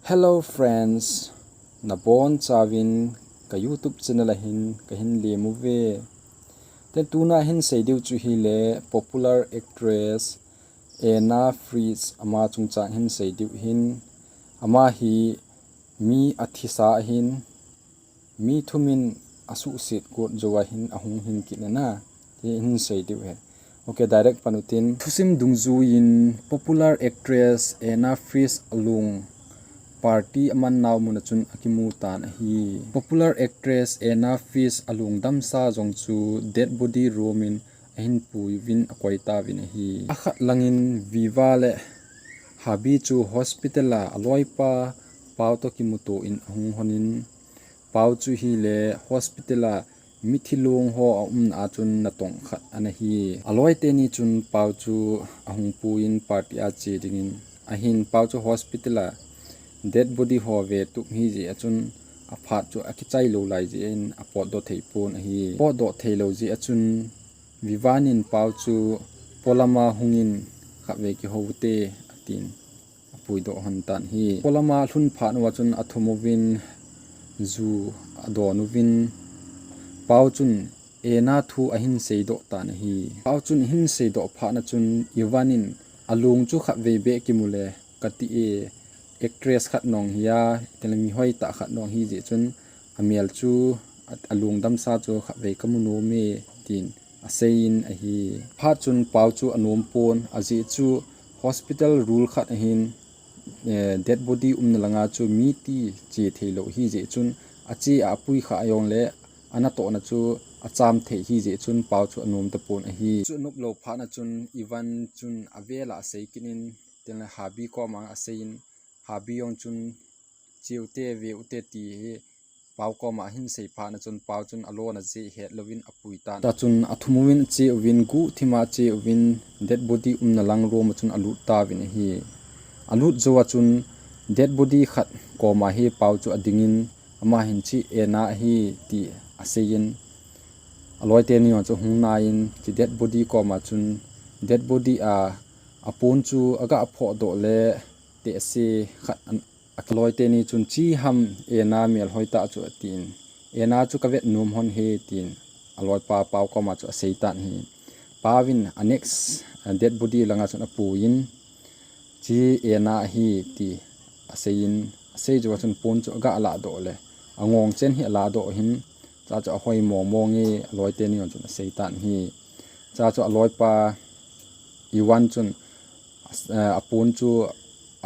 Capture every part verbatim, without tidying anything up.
Hello friends, nabon chauvin ka YouTube channel a hin kahin lemu ve. Ten tuna hin seidiu chu hile popular actress Anna Fritz ama chungchang hin seidiu hin, ama hi mi athisa ahin, mi thumin asuhset got jouva hin ahung hing kit nena, ti hin seidiu he. Ok, direct pan utin. Thusim dungjuiyin popular actress Anna Fritz alung party aman nau mun a chun akimu tan ahi. Popular actress Anna Fritz alung damsa jong chu dead body room in ahin puivin akoi tauvin ahi. Akhat langin Viva le Habi chu hospital a aloipa Pau to kimuto in ahung honin, Pau chu hile hospital a mithi long ho aumna a chun natong khat ana hi. Aloi teni chun Pau chu ahung puiyin party a che dingin ahin, Pau chu hospital a dead body ho ve tup hi jeh a chun aphat chu akichai lou lai jeh in apotdoh thei pon ahi. Potdoh thei lou jeh a chun Vivan in Pau chu polama hungin khatvei kihou te atin apuidoh hon tan ahi. Polama alhun phat uva chun athum uvin ju adon uvin Pau chun Anna thu ahin seidoh tan ahi. Pau chun ahin seidoh phat na chun Ivan in alung chu khatvei beh kimu le kati e, actress khat nong hi a, tile mihoi tah khat nong hi jeh chun amel chu a, alung damsa chu khatvei kamu nom e tin aseiyin ahi. Phat chun Pau chu anom pon, ajeh chu hospital rule khat ahin, eh, dead body umna langa chu mi ti che thei lou hi jeh chun ache a apui kha a jong le anatohna chu acham thei hi jeh chun Pau chu anom tapon ahi. Chu anop lou phat na chun Ivan chun avel a asei kit in, tile Habi koma aseiyin, Habi jong chun che ute ve ute ti hi Pau koma ahin sei phat na chun Pau chun alona jeh het louvin apui tan. Tah chun athum uvin ache uvin guhthima ache uvin dead body umna lang room a chun alut tauvin ahi. Alut jou a chun dead body khat koma hi Pau chu adingin ama hin chi Anna ahi ti aseiyin, aloi teni jong chu hung naiyin chi dead body koma chun dead body a apon chu aga phohdoh le tehse khat an, aloi teni chun chi ham Anna melhoi tah chu atin, Anna chu kavet nom hon he tin aloipa Pau koma chu asei tan ahi. Pau in a next, a dead body langa chun apuiyin chi Anna ahi ti aseiyin, asei jou a chun pon chu aga ladoh le angong chen hi aladoh hin, cha chu ahoi mong mong e aloi teni jong chun asei tan ahi. Cha chu aloipa Ivan chun, eh, apon chu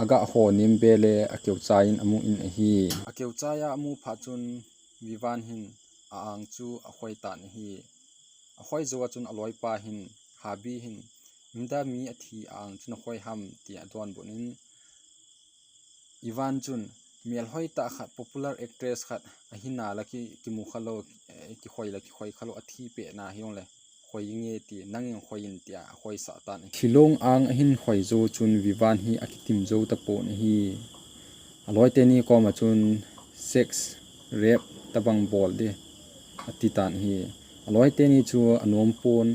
aga ho nim be le akeuchaiyin amu in ahi. Akeuchaiya amu phat chun Vivan hin a-ang chu ahoi tan ahi. Ahoi jou a chun aloipa hin, Habi hin, imda mi athi a-ang chu nahoi ham ti adonbut in, Ivan chun, melhoi tah khat, popular actress khat ahi nalai ki, kimu khalou, eh, kihoi la kihoi khalou athi pet na hi jong le hoi inge ti, nangin hoi in tia ahoisah tan ahi. Thilong ang ahin hoi jou chun Vivan hi akitim jou tapon ahi. Aloi teni koma chun sex, rape tabang bol ding ati tan ahi. Aloi teni chu anom pon,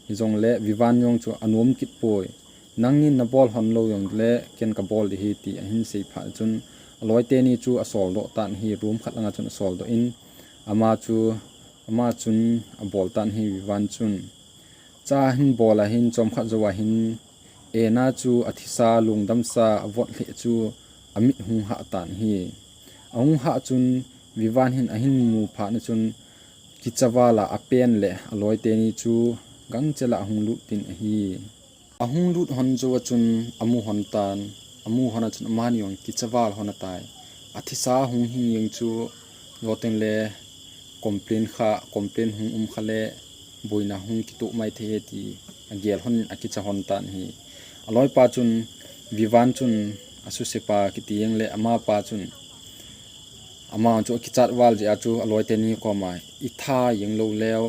hijongle Vivan jong chu anom kit poi. Nangin nabol hon lou jongle ken kabol ding ahi ti ahin sei phat chun aloi teni chu asoldoh tan ahi, room khat langa chun asoldoh in ama chu, ama chun abol tan ahi Vivan chun. Cha ahin bol a hin chomkhat jou a hin Anna chu athisa lungdamsa avot lheh chu amit hung hah tan ahi. Ahung hah chun Vivan hin ahin mu phat na chun kicha val a apen le aloi teni chu gangchel a ahung lut tin ahi. Ahung lut hon jou a chun amu hon tan, amu hon a chun amani jong kicha val hon atai. Athisa hung hing jeng chu loteng le complain kha, complain hung um kha le boina hung kitoh mai thei e ti agel hon in akicha hon tan ahi. Aloipa chun Vivan chun asusepa kiti jeng le amapa chun ama chu akichat val jeh a chu aloi teni koma itha jeng lou leu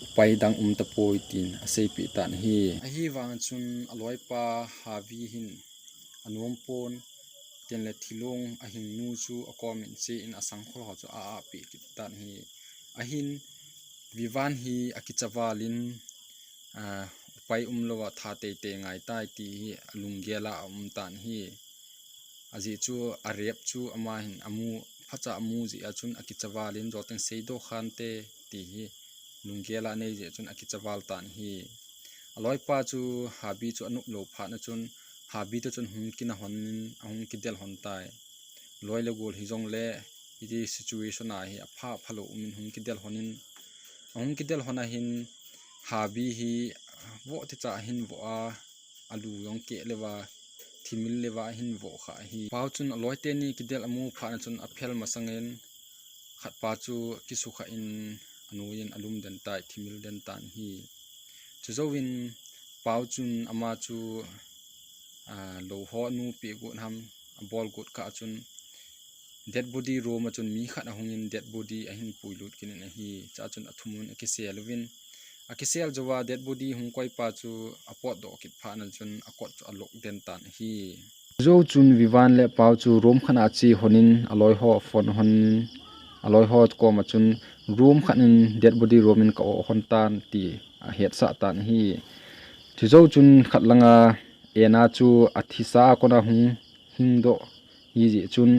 upai dang um tapoi tin aseipeh tan ahi. Ahivang chun aloipa Habi hin anom pon, tin le thilong ahing nu chu akom in che in asangkhol ho chu a-ah peh kit tan ahi. Ahin Vivan hi akicha val in, ah, upai um lou a tha teitei ngai tai ti hi alunggel a aum tan ahi. Ajeh chu a rape chu ama hin amu, phacha amu jeh a chun akichaval in, joteng seidoh khante ti hi lunggel a anei jeh chun akichaval tan ahi. Aloipa chu Habi chu anop lou phat na chun Habi toh chun hung kina hon in, ahung kidel hon tai. Loi le gol hijongle hiti situation a hi apha phalou um in hung kidel hon in, ahung kidel hon ahin Habi hi voh techa ahin voh a, alu jong keh leuva, thimil leuva ahin voh kha ahi. Pau chun aloi teni kidel amu phat na chun aphel masang in khatpa chu kisukha in anoi in alum den tai, thimil den tan ahi. Chujouvin Pau chun ama chu, a, lou ho anu peh got ham, abol got kah a chun dead body room a chun mi khat ahung in dead body ahin puilut kit in ahi. Chua chun athum un akisel uvin, akisel jouva dead body hung koipa chu apotdoh kit phat na chun akot chu alock den tan ahi. Jou chun Vivan le Pau chu room khat a ache hon in aloi ho aphone hon in, aloi ho koma chun room khat in dead body room in ka-oh hon tan ti ahetsah tan ahi. Chujou chun khat langa Anna chu athisa a kona hung hingdoh hijeh chun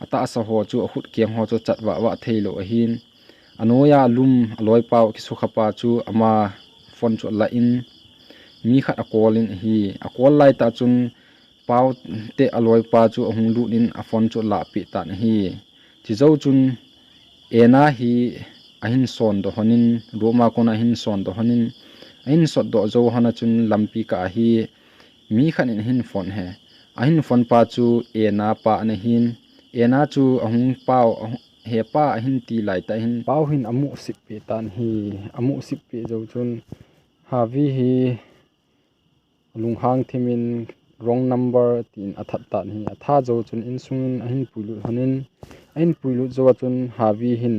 atahsa ho chu akhut keng ho chu achat vahvah theilou ahin, anoiya alum aloipa u akisukha pa chu ama phone chu alah in mi khat a-call in ahi. A-call laitah chun Pau te aloipa chu ahung lut in a-phone chu alah peh tan ahi. Chujou chun Anna hi ahin sondoh hon in, room a kona ahin sondoh hon in, ahin sotdoh jou hon a chun lampi kah a hi mi khat in ahin phone e. Ahin phone pa chu Anna pa ana hin, Anna chu ahung pau, ahu-, hepa ahin ti laitah hin Pau hin amu sip peh tan ahi. Amu sip peh jou chun Habi hi lunghang thim in wrong number tin athat tan ahi. Atha jou chun insung in ahin puilut hon in, ahin puilut jou a chun Habi hin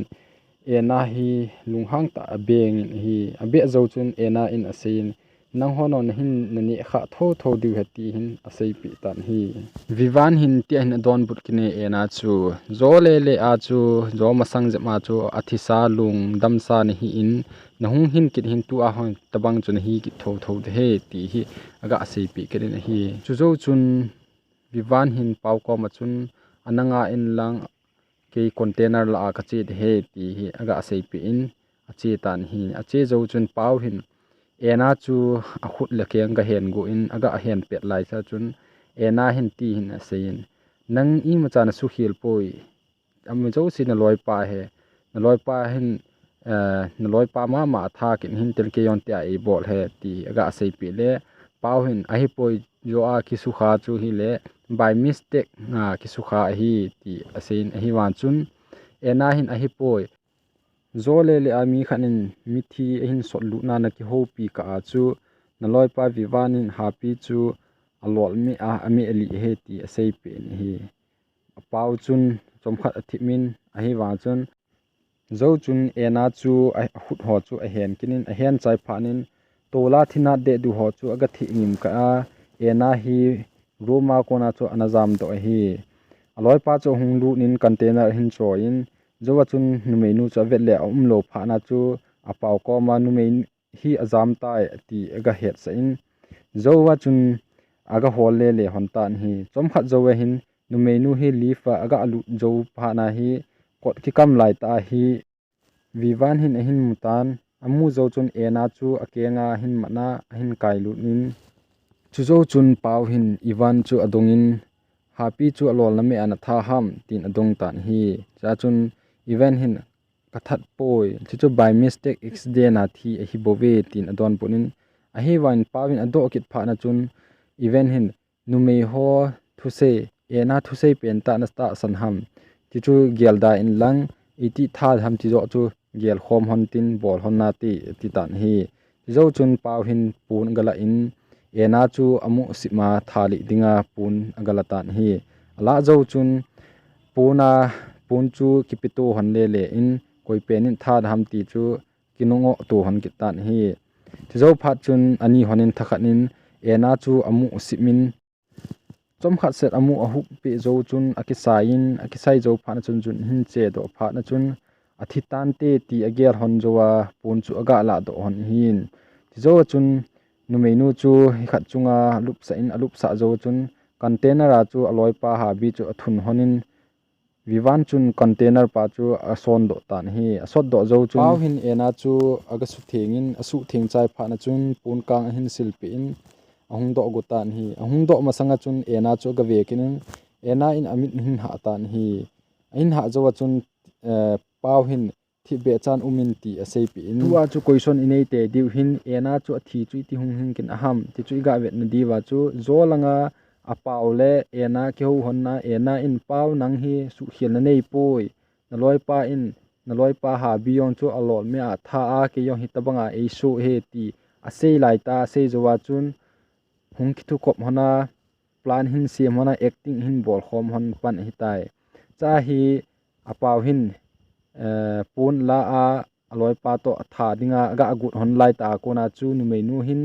Anna hi lunghang tah a abeng in ahi. Abeh jou chun Anna in asei in, nangho nahin naneh kha thotho diu ahi, ti hin aseipeh tan ahi. Vivan hin tia hin adonbut kit e Anna chu, jo lele a chu, jo masang jep a chu athisa lungdamsa nahi in, nahung hin kit hin tua hon tabang chu nahi kit thotho ding ahi, ti hi aga seipeh kit in ahi. Chujou chun Vivan hin Pau koma chun, ana nga in lang, kei container lah a kache ding ahi, ti hi aga seipeh in ache tan ahi. Ache jou chun Pau hin Anna chu akhut le akeng aga hen got in aga hen pet laitah chun Anna hin ti hin asei in, nang imacha nasukhel poi, amajouse naloipa ahi, naloipa hin, eh, naloipa mama atha kit in hintin kei jong tia eibol ahi, ti aga seipeh le Pau hin ahipoi, jo a kisukha chu hile by mistake a kisukha ahi, ti asei in ahivang chun Anna hin ahipoi, jo lele a mi khat in mithi ahin sotlut na nakihoupi kah a chu naloipa Vivan in Habi chu alol meh a, ameh alih ahi, ti aseipeh in ahi. Pau chun chomkhat athip in ahivang chun jou chun Anna chu a, akhut ho chu ahen kit in ahen chai phat in tola thinat dehdu ho chu aga theh ngim kah a Anna hi room a kona chu ana jamdoh ahi. Aloipa chu ahung lut in container ahin choi in, jou a chun numeinu chu avet le aumlou phat na chu a Pau koma numei hi ajam tai ti aga hetsah in, jou a chun aga hol lele hon tan ahi. Chomkhat jou a hin numeinu hi lift a aga lut jou phat na hi kot kikam laitah a hi Vivan hin ahin mu tan, amu jou chun Anna chu akeng a ahin mat a ahin kailut in, chujou chun Pau hin Ivan chu adong in, Habi chu alol nameh a natha ham, tin adong tan ahi. Chua chun Ivan hin kathat poi, chuchu by mistake accident a thi ahibouve, tin adonbut in, ahivang in Pau hin adoh kit phat na chun Ivan hin numei ho thusei, Anna thusei pentah natahsan ham, chuchu gelda in lang, iti tha ham ti joh chu gelkhom hon tin bol hon nate, ati tan ahi. Chujou chun Pau hin pon aga la in, Anna chu amu sip ma tha lih dinga pon aga la tan ahi. Alah jou chun pon a, pon chu kipeto hon lele in, koi pen in that ham ti chu kinungoh to hon kit tan ahi. Chujou phat chun ani hon in thakhat in Anna chu amu sip in, chomkhat set amu ahup peh jou chun akisai in, akisai jou phat na chun jun ahin chedoh phat na chun athi tante ti agel hon jou a pon chu aga lahdoh hon ahin. Chujou a chun numeinu chu hikhat chunga alupsah in, alupsah jou a chun container a chu aloipa Habi chu athun honin, Vivan chun container pa chu asondoh tan ahi. Asotdoh jou chun Pau hin Anna chu aga suthengin, asutheng chai phat na chun pon kang ahin silpeh in, ahung doh got tan ahi. Ahung doh masanga chun Anna chu aga ve kit in, Anna in amit ahin hah tan ahi. Ahin hah jou a chun, eh, Pau hin, "Thipbeh chan umin," ti aseipeh in. Tua chu question inei tei diu hin, Anna chu athi chu iti hung hing kit a ham ti chu iga vetna diuva chu, jo langa a Pau le Anna kihou hon na, Anna in, "Pau, nang hi suhkhel nanei poi. Naloipa in, naloipa Habi jong chu alolmeh a atha a, kei jong hitabanga eisuh e," ti asei laitah, asei jou a chun, hung kithukop hon a, plan hin sem hon a, acting hin bolkhom hon pan ahitai. Cha hi a Pau hin, eh, pon la a, aloipa toh atha dinga aga got hon laitah a kona chu numeinu hin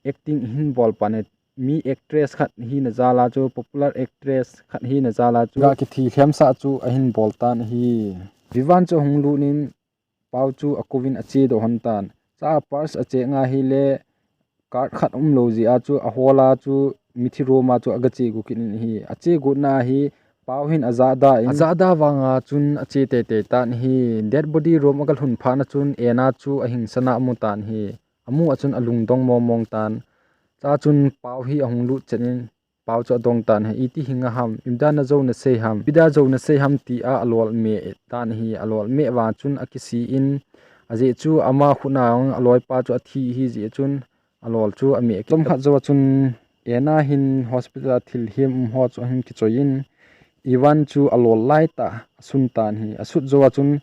acting hin bol pan e, mi actress khat hina jal a chu, popular actress khat hina jal a chu, aga kithilhem sah chu ahin bol tan ahi. Vivan chu ahung lut in, Pau chu akouvin achedoh hon tan. Cha a purse ache nga hile card khat umlou jeh a chu ahol a chu mithi room a chu aga che got kit in ahi. Ache gotna hi Pau hin ajahda in, ajahda vanga chun ache teitei tan ahi. Dead body room aga lhun phat na chun Anna chu ahing san a amu tan ahi. Amu a chun alungdong mongmong tan. Cha chun Pau hi ahung lut chet in, Pau chu adong tan ahi, "Iti hing a ham, ipi dia jou nasei ham, ipi dia jou nasei ham," ti a alolmeh tan ahi. Alolmeh vang chun akisih in, ajeh chu ama khut na aloipa chu athi ahi jeh chun alol chu ameh kit. Chomkhat jou a chun Anna hin hospital a thilhem um ho chu ahin kichoi in, Ivan chu alol laitah asun tan ahi. Asut jou a chun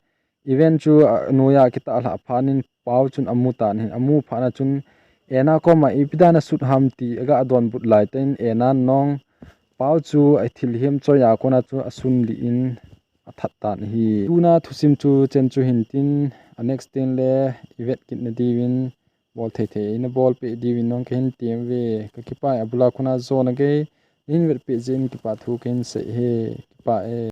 Ivan chu anoiya akitah lhah phat in Pau chun amu tan ahi. Amu phat na chun Anna koma, "Ipi dia nasut ham?" ti aga donbut laitah in Anna nong Pau chu athilhem choi a kona chu asun lih in athat tan ahi. Tuna thusim chu chen chu hin tin, a next ten le ivet kit na diuvin bol thei thei ina bolpeh diuvin nong kahin tem uve. Kakipah e, abul a kona jona gei nahin vetpeh jeh in kipah thu kahin sei e. Kipah e.